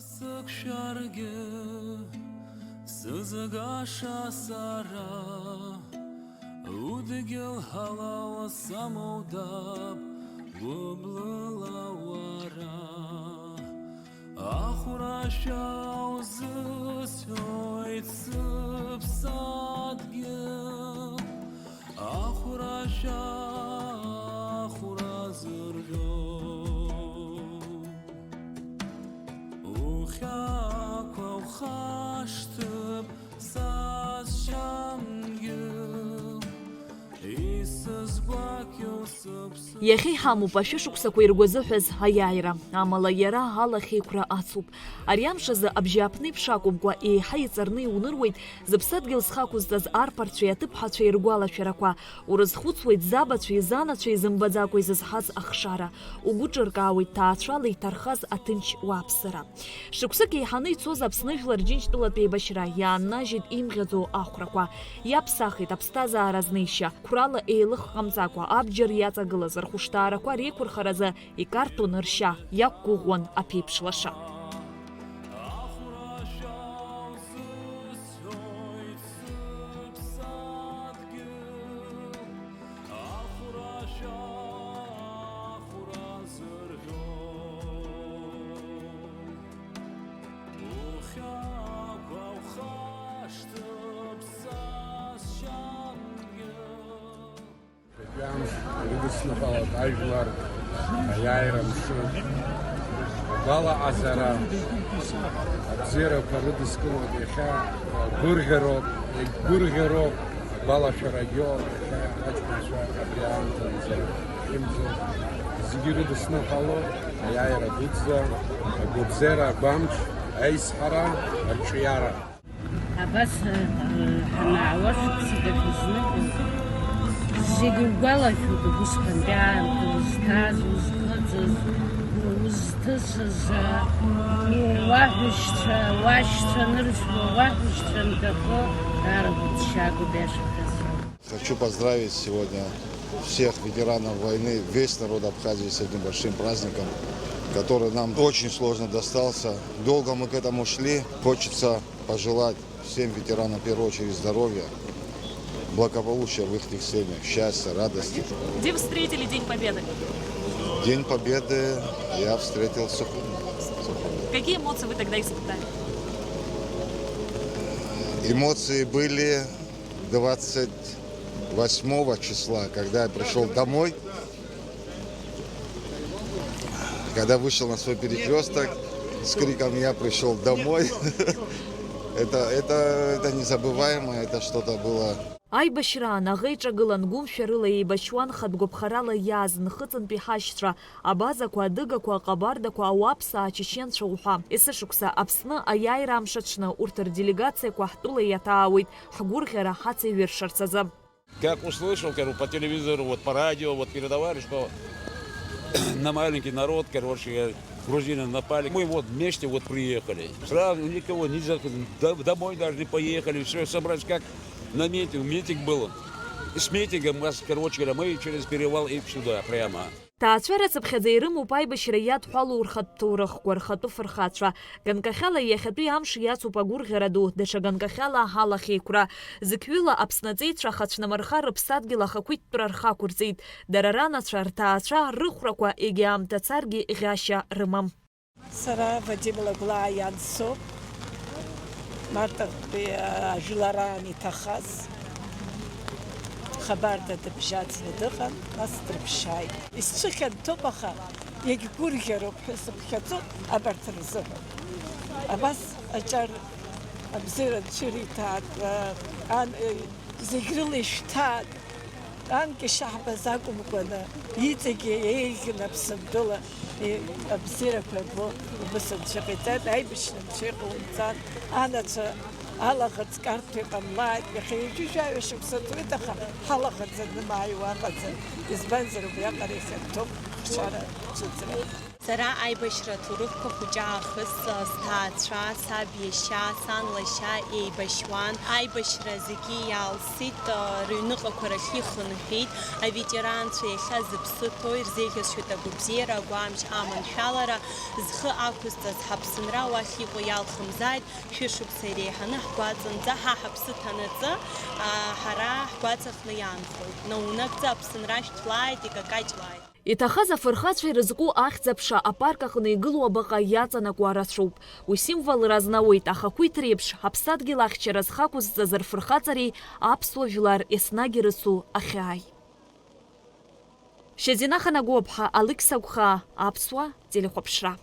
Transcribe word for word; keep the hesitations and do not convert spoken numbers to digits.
Сықәшәаргьы сызгаша сара, удгьыл ҳалал самоудап гәыблыла уара. Ахәрашәа узысҳәоит сыԥсадгьыл, ахәрашәа ахәра зырӷьо. Ухьаақәа ухашҭып са сшьамгьы, исызгәакьоу сыԥсы. Иахьа иҳамоуп ашәышықәсақәа иргәазыҳәаз аиааира, амала иара алахьеиқәра ацуп. Ари амш азы абжьааԥнеиԥш акәымкәа, еиҳа иҵарны иуныруеит зыԥсадгьыл зхақәызҵаз арԥарцәеи аҭыԥҳацәеи ргәалашәарақәа, урызхәыцуеит забацәеи занацәеи зымбаӡакәа изызҳаз ахшара, угәы ҿыркаауеит ҭаацәала иҭархаз аҭынч уааԥсыра. Шықәсык еиҳаны ицоз Аԥсны Жәлар Џьынџьтәылатә еибашьра иааннажьит имӷьаӡо ахәрақәа, иаԥсахит аԥсҭазаара азнеишьа, қәрала еилых ҟамҵакәа абџьар иаҵагылаз рхәышҭаарақәа реиқәырхаразы икарҭәон ршьа, иақәгәыӷуан аԥеиԥш лаша. Ахәрашьа ахәра зырӷьо, ухьаақәа ухашҭып са сшьамгьы. Абри амш ирыдысныҳәалоит ажәлар аиааира мшы. Агәалаҟазара, абзиарақәа рыдыскылоит иахьа, гәырӷьароуп, егьгәырӷьароуп. Гәалашәарагьы, аҷкәынцәа абри аамҭазы имӡо зегьы ирыдысныҳәало аиааира дуӡӡа, агәабзиара, агәамч, аизҳара, арҿиара. Абас, э, ҳанаауа шықәсык ахьызныказ, зегьы угәалашәоит убысҟантәи аамҭа узҭаз, узхыҵыз, уз-, Ҭысыз, уаҳәшьцәа, уашьцәа аныршәуа, уаҳәшьцәа анҭахо, даара гәыҭшьаагоуп иашахаз. Хочу поздравить сегодня всех ветеранов войны, весь народ Абхазии с этим большим праздником, который нам очень сложно достался. Долго мы к этому шли. Хочется пожелать всем ветеранам, в первую очередь, здоровья, благополучия в их семьях, счастья, радости. Где вы встретили День Победы? День Победы я встретил в Сухуми. Какие эмоции вы тогда испытали? Эмоции были двадцать восьмого числа, когда я пришел домой. Когда вышел на свой перекресток с криком «Я пришел домой», это, это, это незабываемо, это что-то было. Аибашьраан аӷа иҿагылан, гәымшәарыла еибашьуан, хатә гәаԥхарала иааз нхыҵынтәи ҳашьцәа, абазақәа, адыгақәа, аҟабардақәа, ауаԥсаа, ачеченцәа уҳәа. Есышықәса Аԥсны аиааира амш аҽны урҭ рделегациақәа ҳтәыла иаҭаауеит, ҳгәырӷьара ҳацеиҩыршарц азы. Как услышал, короче, по телевизору, вот по радио, вот передавали, что на маленький народ, короче, грузины напали. Мы вот вместе вот приехали. Сразу никого не за-, до-, домой даже не поехали. Все собрались, как на митинг, митинг был. И с митингом нас, короче говоря, мы через перевал и сюда прямо. Ҭаацәара цыԥхьаӡа ирымоуп аибашьра иадҳәалоу рхатә ҭоурыхқәа, рхатәы фырхацәа. Ганкахьала иахьатәи амш иацуп агәырӷьара ду, даҽа ганкахьала алахьеиқәра. Зықьҩыла Аԥсны аҵеицәа ахацәнмырха рыԥсадгьыл ахақәиҭтәра рхы ақәырҵеит. Дара ранацәа, рҭаацәа, рыхәрақәа егьа аамҭа царгьы ӷьашьа рымам. Сара Вадим Лагәлаа иан соуп. Марҭантәи ажәлараан иҭахаз. Хабарда дыбжьаӡны дыҟан, нас дрыԥшааит. Исцәыхьанҭоуп, аха иагьгәырӷьароуп ҳәа сыԥхьаӡоуп абарҭ рзыҳәан. Абас аҿар абзиара анцәыриҭаат, ан, зегь рыла ишәҭаат. Анкьа шаҳбаз акәымкәаны, иҵегьы еиӷьын Аԥсынтәыла, е, абзиарақәа рбо убыс анцәа иҟаиҵеит, аибашьра анцәа иҟаумҵан, анацәа алаӷырӡ карҭәа иҟамлааит, иахьа ҩажәи жәаҩа шықәса ҵуеит, аха ҳалаӷырӡ анымааиуа аҟаӡам, избанзар, убриаҟара ихьанҭоуп хшара цәыӡра. Сара аибашьра аҭоурыхқәа хәыҷы аахыс сҭаацәа, саб иашьа, сан лашьа еибашьуан. Аибашьра зегьы иалсит, рыҩныҟақәа рахь ихынҳәит. Аветеранцәа иахьа зыԥсы ҭоу ирзеиӷьасшьоит агәабзиара, агәамч, аманшәалара. Зхы ақәызҵаз ҳаԥсынра уахь иҟоу иалхымзааит, шәышықәса иреиҳаны ҳгәаҵанӡа, ҳа ҳаԥсы ҭанаҵы, ҳара ҳгәаҵаҟны иаанхоит. Наунагӡа аԥсынра шәҭлааит, икакаҷлааит. Иҭахаз афырхацәа ирызку ахьӡ-аԥша апарк аҟны игылоу абаҟа иаҵанакуа рацәоуп. Уи символра азнауеит ахақәиҭреиԥш, ҳаԥсадгьыл ахьчара зхы ақәызҵаз рфырхаҵареи аԥсуа жәлар еснагь ирыцу ахьааи. Шьазина Ханагәаԥҳа, Алықьса Гәхаа, Аԥсуа телехәаԥшра.